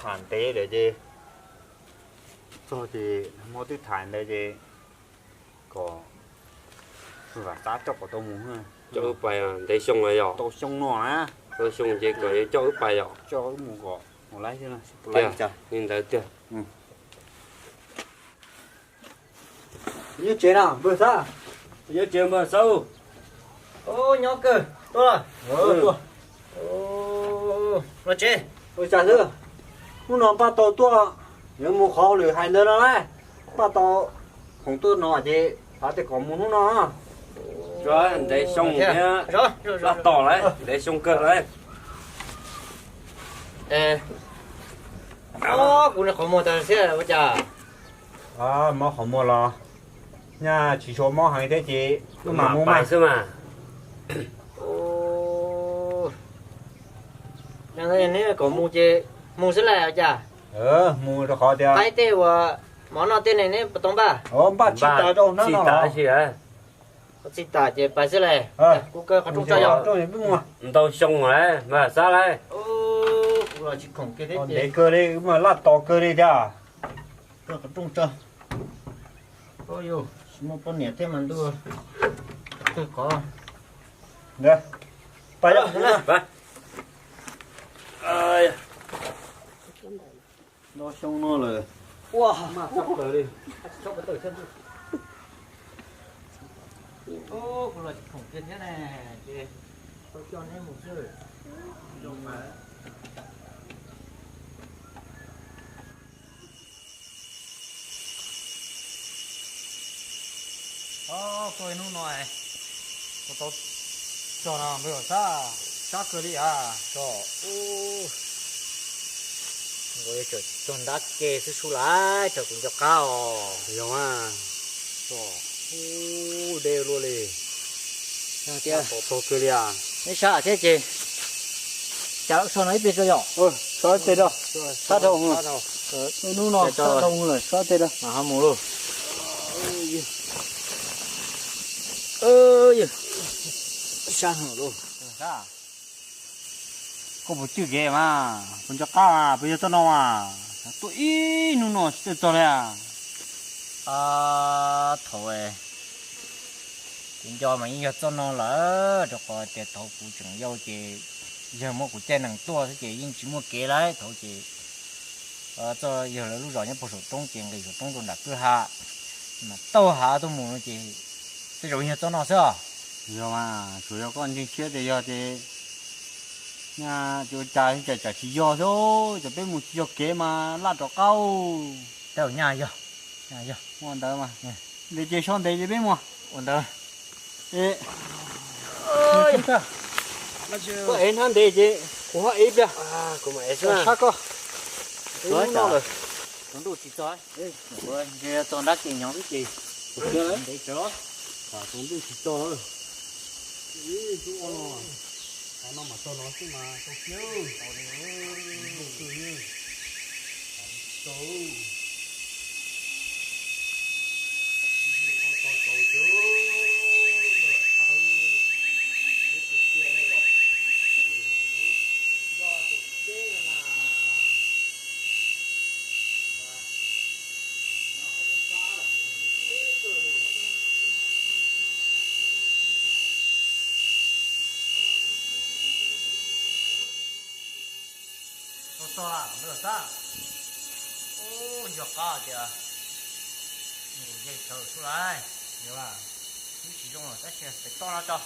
Tham ntev lawm ces txog ces hmo twb tham ntawd ces kom vam xab coj kom tau mus. Coj wb pais ntev xyoo yom? Tau xyoo no na. Tau xyoo ces kom coj wb pais yom? Coj wb mus kom mus laib thiab. Li ntawd tiag. Nyob tsev no npawg Xab? Nyob tsev npawg Xab. Nyob kawg tuaj. Los tsev. Ua cas xwb? Hnub no npaj tau tuaj, yuav mus qhov lwm hais ntawd no lauj. Npaj tau khoom tuaj no ces xav tias kom mus hnub no. Ntev xyoo thiab, laj tom lawm, ntev xyoo kawg lawm. Kuv qhov muag tas xwb ua cas? Mob qhov muag los nyaj tsis tshua mob heev thiab ces wb mam mus mas xwb mas. Neb kom mus ces mus xwb las ua cas? Mus rau qhov tias qaib tej uas mov noj tej ne neb puas tau npaj? Npaj tsis tas rau hnub no los. Txij tas ces pais xwb las. Kuv kaw qhov rooj tso yog. Ntau xyoo lawm mas Xab lauj. Kuv los tsis khoom kiag thiab ces ntev kawg li, wb mas laj tos kawg li thiab. Kaw qhov rooj tso. Tsis muaj poj niam thiab mas ntuj, kawg qhov. Pais. Ntau xyoo no lawm. Ua, mas txog plaws li. Kuv los tsis khoom kiag thiab ne, ces tau coj neb mus xwb. Tuaj ib hnub no, kuv tau txog no npawg Xab, sab kawg li as. Txog, nkaus li tseem txog nrab ke xwb sub lawm, raws kuv nco qab os. Yog mas, txog, deb luaj li. Tias txog kawg li as. Neb sab thiab ces cas so no ib pliag tso yom. So ib pliag rau, sab dhau, hnub no sab dhau lawm, so ib pliag rau mas ho mus lauj. Sab heev lauj. Koj puas cwj kev mas, puas nco qab mas, puas yog txoj no mas, tuaj ib hnub no tsis txawj txog li. Thaum kuv nco mas yeej yog txoj no lawm, rau qhov tias thaum kuv tseem yau ces yawg muab kuv caij nees tuaj xwb ces yeej tsis muaj kev lawm thaum ces. Txoj yawg lawv lub zos nyob puag saum roob ces nqis saum roob rau nram kwj ha, mas tauj hav tuaj mus no ces tej zaum yog txoj no xwb os. Yog mas, tsuas yog koj ntseeg siab tias yog ces, nyaj ces ua cas cas tsis yog xwb, cas peb mus tsis yog kev mas laj rov qab. Tej zaum nyaj yog, nyaj yog. Ua ntawd mas, ntev ces so ntev ces peb mus. Ua ntawd. Koj ev hnab ntev ces kuv ho ev ib pliag. Kuv mam ev xwb. Sab koj. Tus ntuj tsis txog, ntshe txog nrab kev nyob xwb ces. Ntev tsawv. Tus ntuj tsis txog. Ib hnub no, no mas txog no xwb mas tau kiag. Txog txog lawm npawg Xab. Ub, nco qab tias nqus yej sawv sub lawm, yog mas, ib tsis zoo los tab sis pem toj no tso.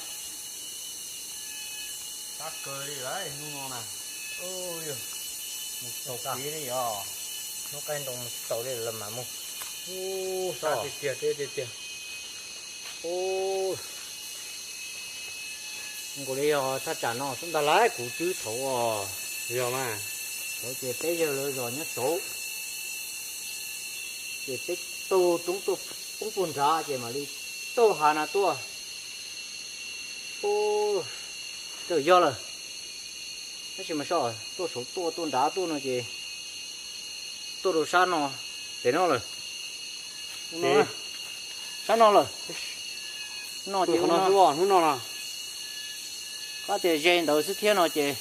Sab kawg li lawm hnub no na. Mus tsis taus li os, hnub qaij nroo mus tsis taus li lawm mas mus. Ub, sab tiag tiag tiag tiag. Ub, nkaus li yog thaj tsam no xwb ntag lauj, kuv twb thaum, yog mas, thaum ces peb yawg lawv zos nyob saud, ces peb taug roob tuaj poob puag nrad ces mam li taug hav no tuaj. Ub, twb yog lawm, tab sis mas so tuaj saud tuaj tuaj nrad tuaj no ces tuaj rau sab no, pem no lawm. Sab no lawm. No ces hnub no, hnub no no, koj tias ze ntawd xwb thiab no ces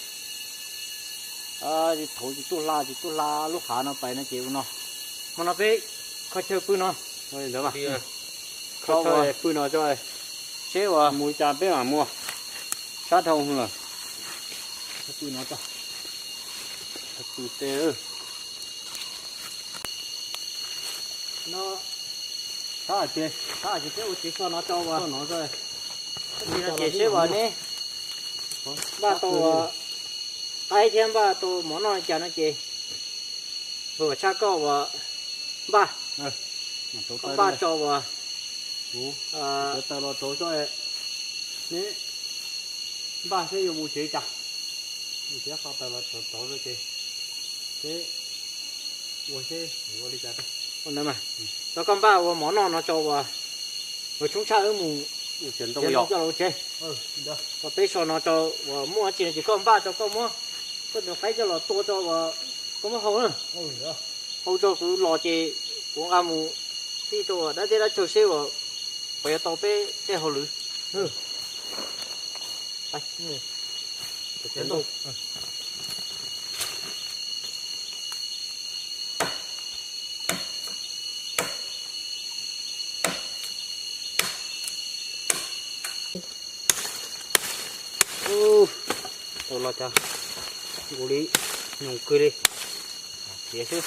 Thaum tsis tuaj hla, tsis tuaj hla lub hav no pais no ces ua no. Hmo no peb kho chaw pw no. Ntawd mas, kho chaw pw no tso, seb ua mus cas peb mam mus. Sab dhau lawm. Pw no tso. Pw tes. No, tab sis, tab sis peb ua tsev so no tso ua no tso. Ces seb ua neb npaj tau ua qaib thiab npaj tau mov noj li cas no ces, ua tshaj koj ua npaj, koj npaj tso ua, taws los rauv tso, neb npaj seb yuav mus tsev cas. Mus tsev qhov taws los rauv rauv ces, seb ua seb ua li cas. Tso koj npaj ua mov noj no tso ua, ua tshoob tshaj wb mus txiav ntoo coj los ua tsev. Tso peb so no tso, uas muaj dab tsi no ces koj npaj tso koj muab koj tus qaib coj los tua tso uas koj muab hau na. Hau tso kuv los ces kuv nqa mus tij rau dab teb dab chaw seb uas puas yuav tau peb tej hauj lwm. Tau los cas nkaus li, nyoos kawg li. Txiav xwb.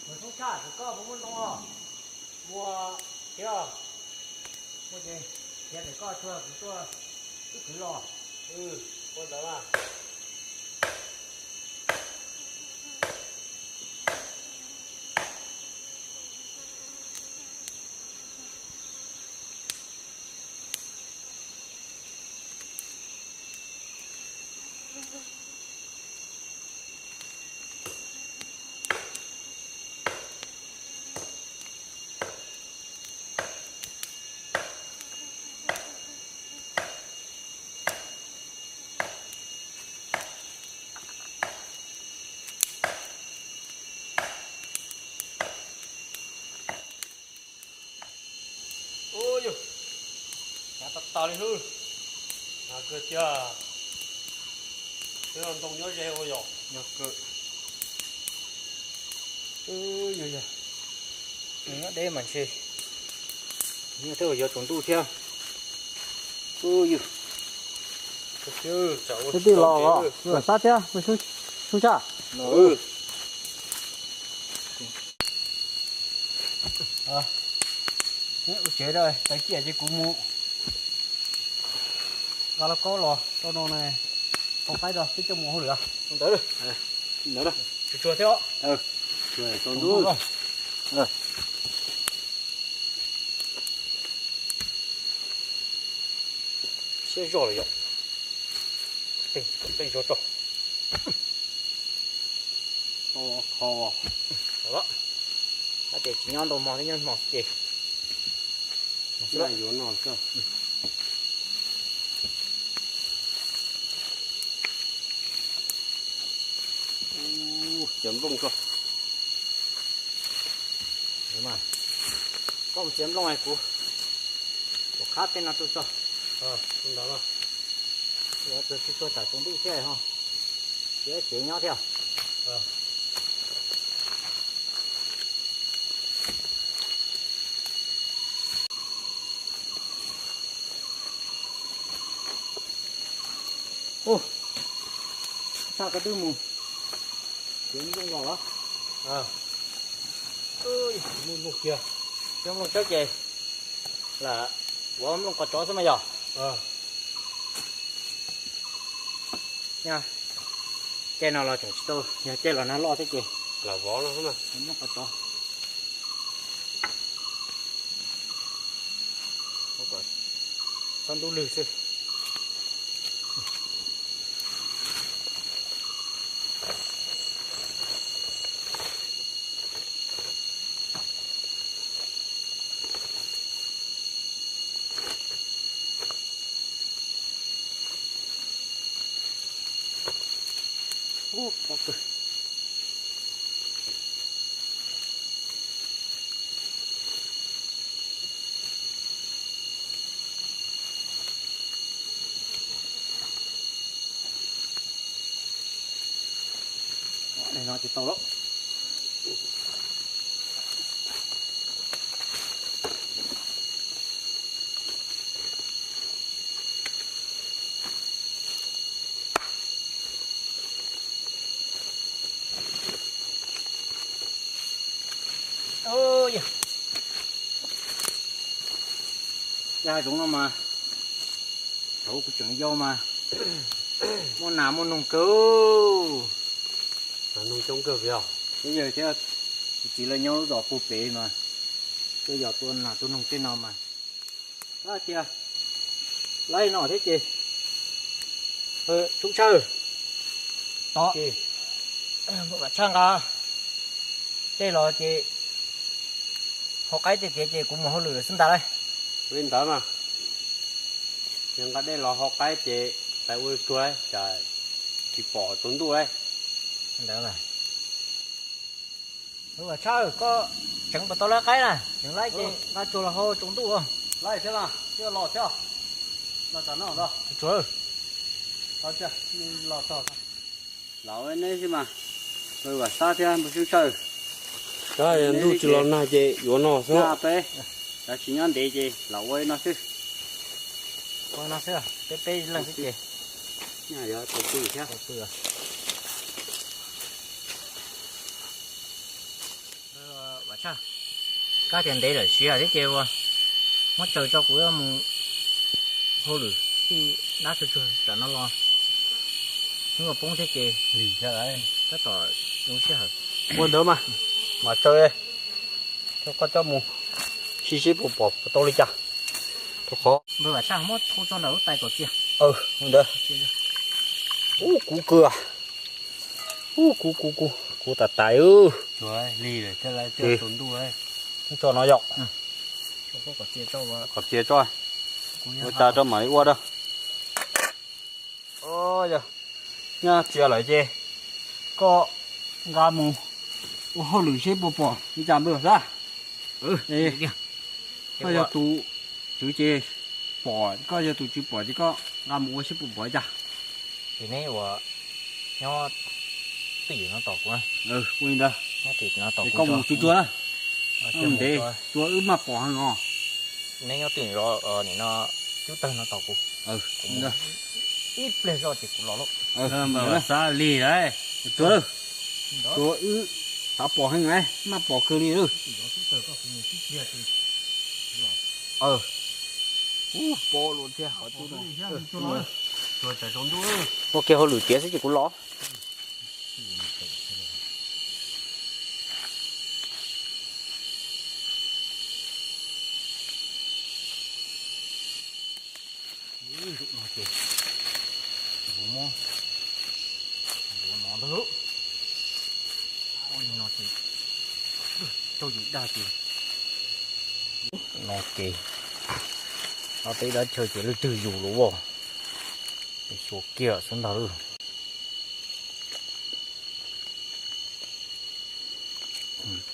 Mus thoob tshaj, koj puas muaj ntoo os? Muaj thiab. Muaj ces khiav pem koj tsuag kuv tuaj wb kwv los. Ua ntawd mas. Ub yus, cav tas tas li hlub. Hnav kawg thiab. Twb ntoo nyob ze ua yog. Yog kawg. Ub yus yog, nyob deb mas ntshe nyob twb yuav tsaus ntuj thiab. Ub yus, twb los los sab thiab, sub tshaj. Ua tsev, tais ciaj ces kuv mus nqa lauj kaub los rau no, tau qaib rau peb coj mus hauj lwm. Ntawd, ntawd, tsuag tsuag thiab. Tsaus ntuj. Siab zog lawm yom. Tej kom peb zov tso. Kho. Tab ces tsis nyob ntau hmo, nyob hmo xwb ces. Yuav no xwb. Ua, ciav nplooj tso. Koj mus txiav nplooj kuv, kuv qhab tej no rau tso. Ntawd, yuav tsuag tsuag tam tsaus ntuj thiab ho, txiav tsev nyob thiab. Ub, tshaj koj twb mus txiav nplooj los los? Muaj nplooj kiag, txiav nplooj tshawb ces lam ua nplooj qos tsov xwb mas yog. Caij no los tseem tsis tau, yog caij los nag loj thiab ces lam vov no xwb mas nplooj qos tsov. Txhob ntub lwg xwb. Ub, pob kawg. Ub, no tsis tau lawm. Yog hav zoov no mas, thaum kuv tseem yau mas muaj nas muaj noog kawg. Nas noog coob kawg yog. Twb yog thiab, kuv txiv lawv nyob lub zos puag pem mas tuaj yos tua nas tua noog tej no mas. Hais tias laib no thiab ces tshoob tshawj tod, tshaj nqa dej los ces hau qaib tej tiav ces kuv mus hauj lwm lawm xwb ntag lauj. Li ntawd mas, nqa dej los hau qaib ces pais ua tsuag tsam tsis pom tsaus ntuj lauj. Ntawd mas. Vam Tshaj, koj tseev puas tau laib qaib na? Tseev laib ces nqa tsuag los hau tsaus ntuj. Laib thiab mas, twb los thiab. Los tsam no los. Tsuag. Los txog. Los ua neb xwb mas. Vam Xab thiab npawg Xyooj Tshawj. Ntuj tsis los nag ces yuav no xwb. Peb, cov tsis nyob ntev ces los ua no xwb. Ua no xwb, peb peb leej xwb ces. Yog tau pw thiab. Vam Tshaj, kab tias ntev lawm siav thiab ces ua, muab tsaws tso kuv yuav mus hauj lwm, tij dab tsuag tsuag tsam no los hnub poob thiab ces tab tom zoo sij hawm. Ua ntawd mas, mam tsaws, koj coj mus sim seb puas pom puas tau li cas. Rau qhov npawg Vam Tshaj muab thu tso ntawm lub tais kom txias. Ntawd. Ub, kuv kawg. Ub, kuv kuv kuv kuv tas tas. Lig lawm thiab, tsaus ntuj. Tso no yom. Kom txias tso, ua cas rau mam li ua rau. Yog, nyob txias lawm ces koj nqa mus ua hauj lwm seb puas pom li cas npawg Vam Xab. Koj yog tus tswv ces pom, koj yog tus tswv pom ces koj nqa mus ua seb puas pom li cas. Ces neb ua nyob twj ywm no tos kuv. Ua li ntawd. Koj mus tsuag tsuag na. Ntev tsuag wb maj pom heev os. Neb nyob twj ywm nim no cub tawg no tos kuv. Ib pliag zoj ces kuv los lauj. Xav lig lauj. Tsuag, tsuag wb xav pom heev na, maj pom kawg li lauj. Ua kiag hauj lwm tiav xwb ces kuv los. Muab ntxuav no ntag. No ces, no ces, no tej dab chaw ces leej twg yus los as, xyuas kiag xwb ntag lauj.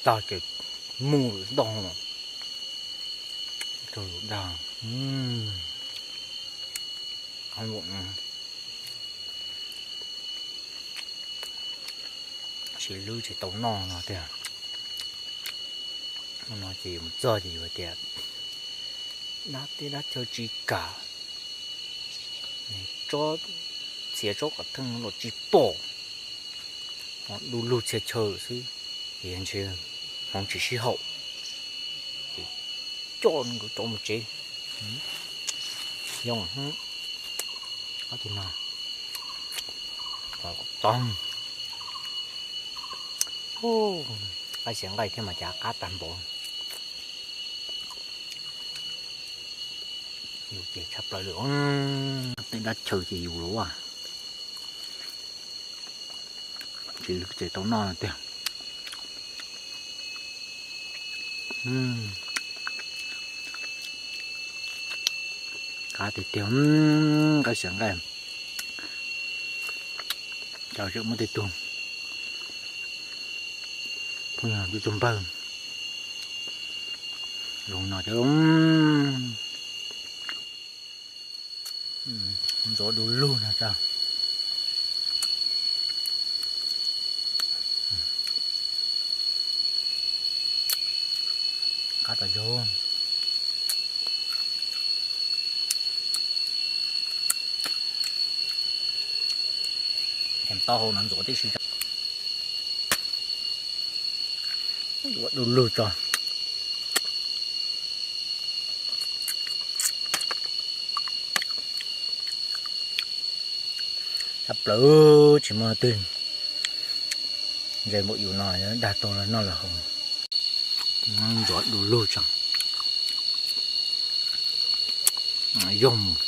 Tag ces mus lawm ntag. Rau dag. Tsis lwb tsis tau noj no tiag. No ces yus mus txog ces yus tias dab, tej dab chaw tsis kam, tsob, txiav tsob qos theej los tsis pom, ho du lug txhia chaw xwb, ces ntshe hmoov tsis sib haum, ces coj nkawd rov mus tsev. Yoo, ob tug no, qos tog, qaib xiav nqaij thiab mas cas qab tag npaum. Yus ces tshaj plaws li, tej dab chaw ces yus los as, tsis lwb tsis tau noj tiag. Qab tiag tiag, qaib xiav nqaij. Cov tseem muaj tej tug phooj ywg tub tug npawg zoo no cov ntxuav du lug no tso. Qab tas zog. Thèm taub hau no ntxuav tib si. Ua du lug tso. Tshaj plaws, tsis muaj twg ntse npaum yus no, dag tau los noj los haus. Ntxuav du lug tso. Yog mus.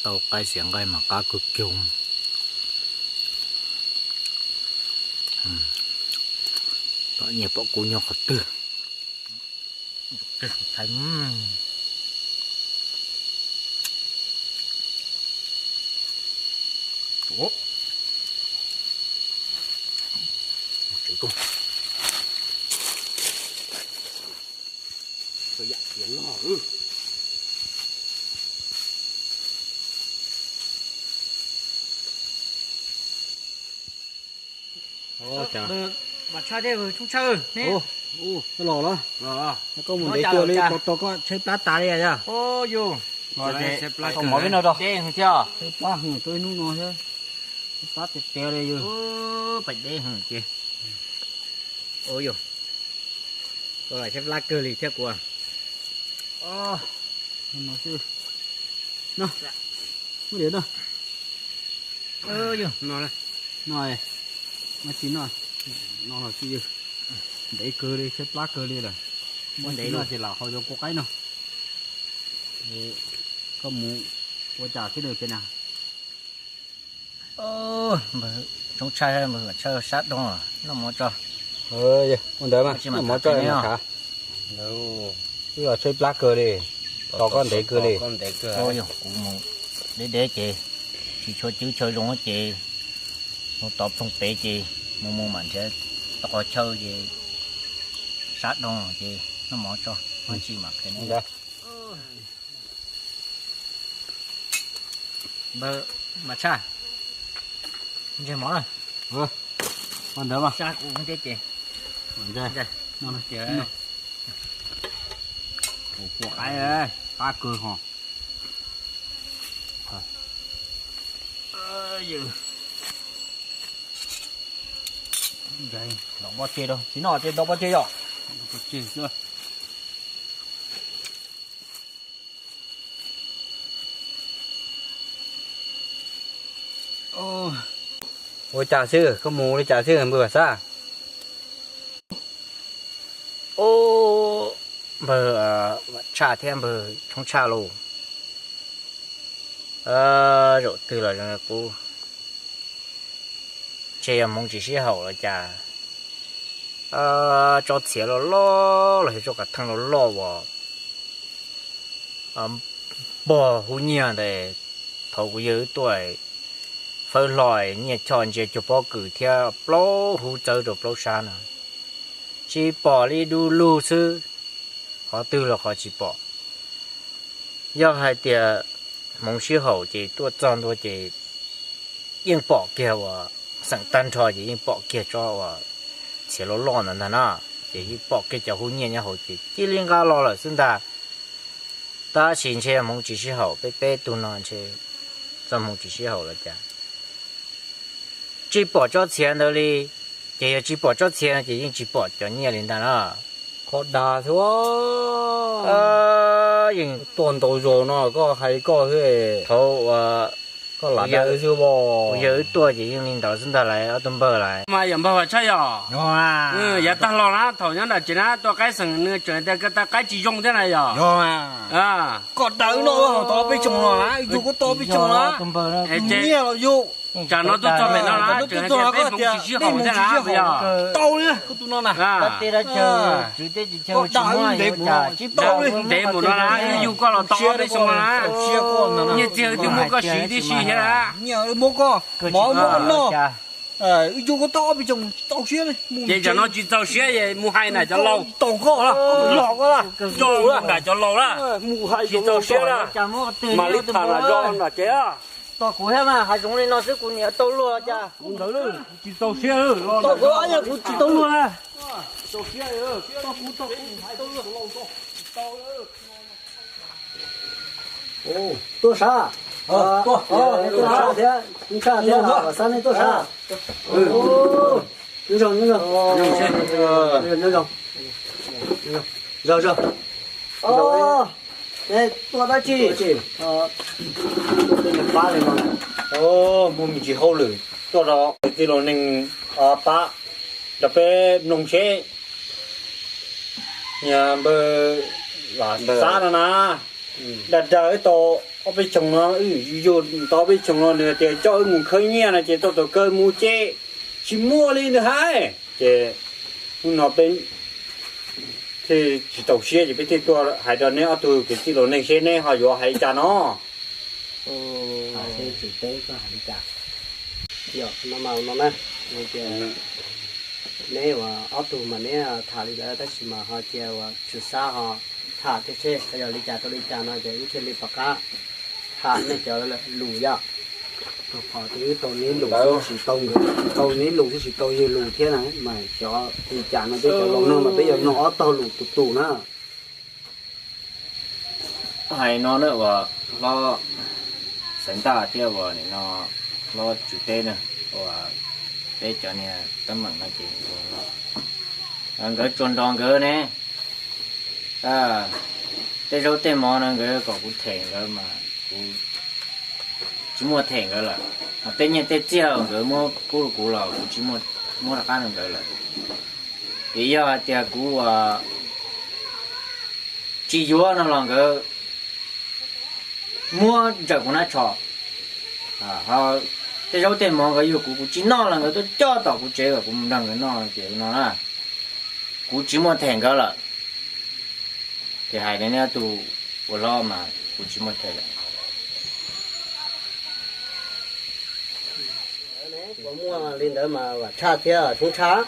Tau qaib xiav nqaij mas qab kawg kiag. Tom nyiaj pom kub nyob qhov twg. Ua cas? Mas tshaj thiab, tshoob tshaj ne. Ua los los. Koj mus ntev cuag li, tau koj tshaib plab tas li yog. Yus, tau mov peb no rau. Deb hwv thiab. Tshaib plab hwv tau ib hnub no thiab. Tshaib plab tiag tiag li yus. Pais deb hwv ces. Ua yus, koj los tshaib plab kawg li thiab kuv. No, muab diam no. No, no tsis no, no los tsis yus. Ntev kawg li, tshaib plab kawg li lawm. Muab ntev no ces lam hau yuav kua qaib no. Koj mus ua cas xwb na ces na. Npawg Tshoob Tshaj, npawg Vam Tshaj sab doog noj mov tso. Ua ntawd mas noj mov tso mas khav. Wb los tshaib plab kawg li, tos koj ntev kawg li. Yog kuv mus deb deb ces tsis tshua cwb chaw zoo ces mus tov ploog pem ces mus mus mam nrhiav tau qhov chaw ces sab doog ces noj mov tso, tsis mam khav ne. Npawg Vam Tshaj, ntseg mov na. Ua ntawd mas sab kuv thiab ces. Ua qaib, qab kawg ho. Ntaus pob ceg rau, tsis noj ces ntaus pob ceg yom. Pob ceg xwb. Ua cas xwb, koj mus li cas xwb npawg Vam Xab? Ub, npawg Vam Tshaj thiab npawg Tshoob Tshaj lauj, zaum twg los kuv ntshe yog hmoov tsis sib haum los cas, tsob txhiav loj loj los yog tsob kav theej loj loj uas pog hub nyiaj ntawd, thaum kuv yawg wb tuaj fawb hlo nyiaj choj ntsia cuag pob kws thiab plaub hub txawb rau plaub sab no, tsis pom li du lug xwb, qhov twg los qhov tsis pom. Yog hais tias hmoov sib haum ces tuaj txog ntua ces yeej pom kiag uas xeem tag nrho ces yeej pom kiag tsob uas txhiav loj loj ntawd ntag na, ces yeej pom kiag cov hub nyiaj nyob hauv ces cia li nqa los lawm xwb ntag. Tab sis ntshe hmoov tsis sib haum, peb peb tug no ntshe txoj hmoov tsis sib haum los cas. Tsis pom tsob txhiav ntawd li, ces yog tsis pom tsob txhiav ces yeej tsis pom cov nyiaj li ntag na. Koj dag thiab. Yeej tuaj ntau zaus no koj hais koj xwb. Thaum uas koj lam dag xwb os. Kuv yawg wb tuaj ces yeej li ntawd xwb ntag lauj ob tug npawg lauj. Mas yog npawg Vam Tshaj yog? Yav tag los na thaum nyob nram tsev na tuaj qaib xeem nws tseem tias koj tau qaib tsis zoo thiab na yog? Koj dag wb noj tau peb xyoos los na, yug koj tau peb xyoos na. Nyiaj los yug. Tsam no tuaj txog pem no na tseem hais tias peb hmoov tsis sib haum thiab na yog? Tau li koj tus no na. Koj dag wb ntev mus no na, wb yug koj los tau ob peb xyoo no na. Nyiaj txiag wb twb muab koj siv tib si thiab na. Nyiaj muab koj mov muab koj noj. Wb yug koj tau ob peb xyoos tsis txaus siab li. Ces tsam no tsis txaus siab es mus hais nram cov laus. Tau koj los koj los nram cov laus na. Mus hais tsis txaus siab na. Mam li tham nram zos nram tsev. Tos kuv thiab mas, hav zoov li no xwb kuv niam tau luag cas? Kuv ntawd tsis txaus siab. Tos kuv ob yam kuv tsis tau luag. Tuaj sab. Tuaj sab thiab, Tshaj thiab Vam Xab nej tuaj sab. Nyob zoo, nyob zoo. Nyob zoo. Zoo, zoo. Tuaj dab tsi? Pab li no. Muaj me ntsis hauj lwm tuaj rau kwv tij los neeg pab rau peb mloog seb. Npawg Vam Xab no na, dag dag wb tau ob peb xyoos no, yug tau ob peb xyoos no nws tias coj wb mus khawb nyiaj no ces tau thaum kawg mus ces tsis muaj li nws hais. Ces hnub no peb thiaj tsis txaus siab ces peb thiaj tuaj hais rau neb ob tug kwv tij los neeg seb neb ho yuav hais li cas no. Neb ua ob tug mas neb tham li ntawd tab sis mas ho cia ua Tshwj Xab ho tham thiab seb yog li cas rau li cas no ces wb thiaj li pom qab tham nej cov lus yom. Rau qhov tias wb tau neb lus xwb tsis tau nkawd, tau neb lus xwb tsis tau yawg lus thiab na mas xyov li cas no peb cov laus no mas peb yuav mloog ob tog lus tus tus na. Hais no na uas hlob Xaiv Ntaj thiab uas nim no hlob Tswv Teb na, uas peb cov niag teeb meem no ces nkawd tsuas nrog nkawd ne, tej zaub tej mov no nkawd kom kuv them nkawd mas kuv tsis muaj them nkawd lawm. Tej nyiaj tej txiaj nkawd muab pub rau kuv los kuv tsis muab rov qab rau nkawd lawm. Vim yog hais tias kuv uas tsis yuav no los nkawd muab ntsaws kuv hnab tsho. Tej zaub tej mov nkawd yug kuv, kuv tsis noj los nkawd tuaj coj tom kuv tsev kom kuv mus nrog nkawd noj ces no na, kuv tsis muaj them nkawd lawm. Ces hais tias neb tus ua hlob mas kuv tsis muaj them lawm. Muaj li ntawd mas Vam Tshaj thiab Tshoob Tshaj.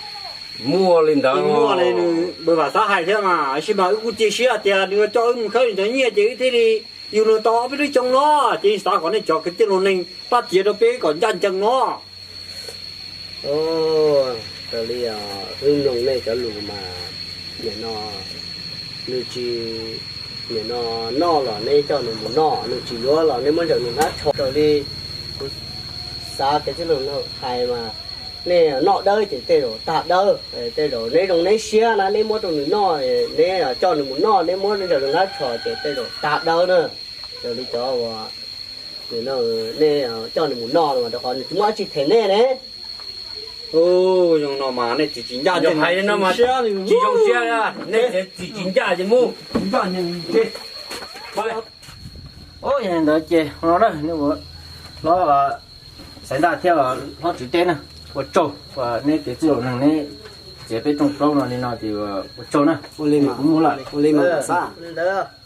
Muaj li ntawd, muaj li nws npawg Vam Xab hais thiab mas, tab sis mas wb kuj cia siab hais tias nws coj wb mus khawb nws cov nyiaj ces wb thiaj li yug nws tau ob peb lub xyoo no, ces xav kom nej cov kwv tij los neeg pab txiav rau peb kom ncaj ncees no. Raws li wb mloog nej cov lus mas, nim no nws tsis, nim no noj los neb coj nws mus noj, nws tsis yuav los neb muab ntsaws nws hnab tsho. Raws li kuv xav kev txwj laug hais mas, nej noj dawb ces tej zaum tag dawb, tej zaum neb zoo neb siab na neb muab rau nws noj, neb coj nws mus noj neb muab ntsaws nws hnab tsho ces tej zaum tag dawb na. Raws li cov uas nej coj nws mus noj no rau qhov nws tsis muaj dab tsi them nej ne. Ub, zoo no mas nej txiv tsis ncaj, hais li no mas tsis zoo siab, nej txiv tsis ncaj ces mus. Yog li ntawd ces no na, nej ua hlob Xaiv Ntaj thiab hlob Tswv Teb na, ua tsaug uas neb kev txwj laus neeg neb txiav peb rooj plaub no li no ces ua tsaug na. Kuv mus lawm, ua li mas xav li ntawd.